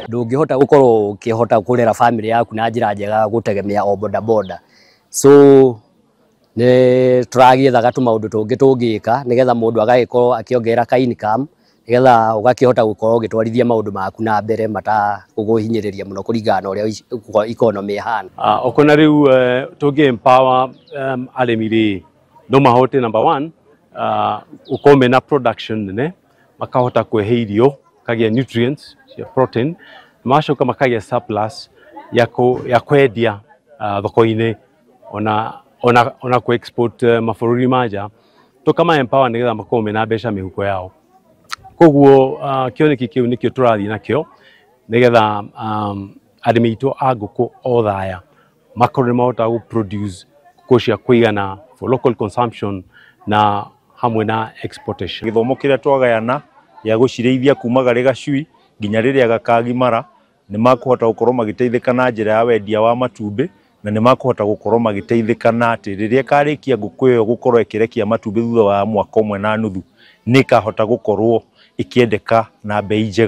Ndũngĩhota gũkorwo ũkĩhota kũrera family yaku na njĩra njega gũtegemea o boda boda. So nĩ tũragĩethaga tũmaũndũ tũngĩ tũngĩka nĩgetha mũndũ agagĩkorwo akĩongerera ka income, nĩgetha ũgakĩhota gũkorwo ũgĩtwarithia maũndũ maku na mbere matakũkũhinyĩrĩria mũno kũringana na ũrĩa economy ĩhana. Okona rĩu tũngĩ empower arĩmi rĩ, no mahote number one gũkorwo mena production nene, makahota kwehe irio, kagĩa nutrients cia protein, magacoka makagĩa surplus ya kwendia thoko-inĩ ona ku export mabũrũri ma nja. Tũkama empower nĩgetha makorwo mena mbeca mĩhuko yao. Koguo kĩoneki kĩu nĩkĩo tũrathiĩ nakĩo nĩgetha arĩmi aitũ a ngũkũ Othaya makorwo nĩ mahotaga gũ produce ngũkũ cia kũigana for local consumption na hamwe na exportation. Gĩthomo kĩrĩa twagayana gĩa gũcirĩithia kuma garĩ gacui nginya rĩrĩa gakagimara, nĩ makũhota gũkorwo magĩteithĩka na njĩra ya wendia wa matumbĩ, na nĩ makũhota gũkorwo magĩteithĩka na atĩ rĩrĩa ĩkarĩkia ngũkũ ĩyo gũkorwo ĩkĩrekia matumbĩ thutha wa mwaka ũmwe na nuthu, nĩ ĩkahota gũkorwo ĩkĩendeka na bei njega.